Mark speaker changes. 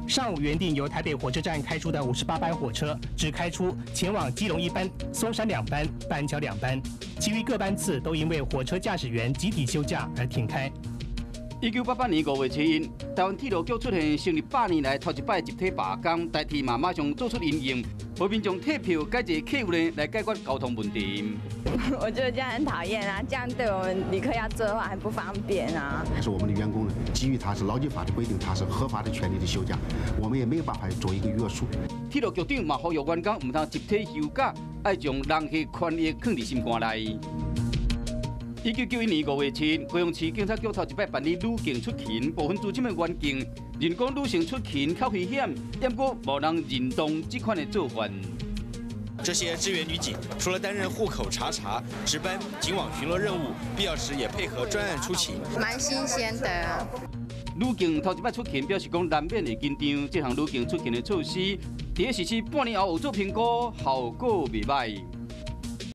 Speaker 1: 上午原定由台北火車站開出的58班火車，只開出前往基隆一班、松山兩班、板橋兩班，其餘各班次都因為火車駕駛員集體休假而停開。
Speaker 2: 1988年5月7日，台灣鐵路局出現成立100年來頭一擺集體罷工，台鐵嘛馬上做出因應，予民眾退票改坐客運來解決交通問題。
Speaker 3: 我覺得這樣很討厭啊，這樣對我們旅客要坐的話很不方便啊。
Speaker 4: 是我們的員工呢，基於他是勞基法的規定，他是合法的權利的休假，我們也沒有辦法做一個約束。
Speaker 2: 鐵路局長嘛呼籲員工毋通集體休假，愛將人客權益囥佇心肝內。1991年5月7日，高雄市警察局頭一擺辦理女警出勤，部分資深的員警認講女性出勤較危險，毋過無人認同這款的做法。
Speaker 5: 這些支援女警除了擔任戶口查查、值班、警網巡邏任務，必要時也配合專案出勤。
Speaker 3: 蠻新鮮的。
Speaker 2: 女警頭一擺出勤，表示講難免會緊張。這項女警出勤的措施，佇咧實施半年後有做評估，效果袂䆀。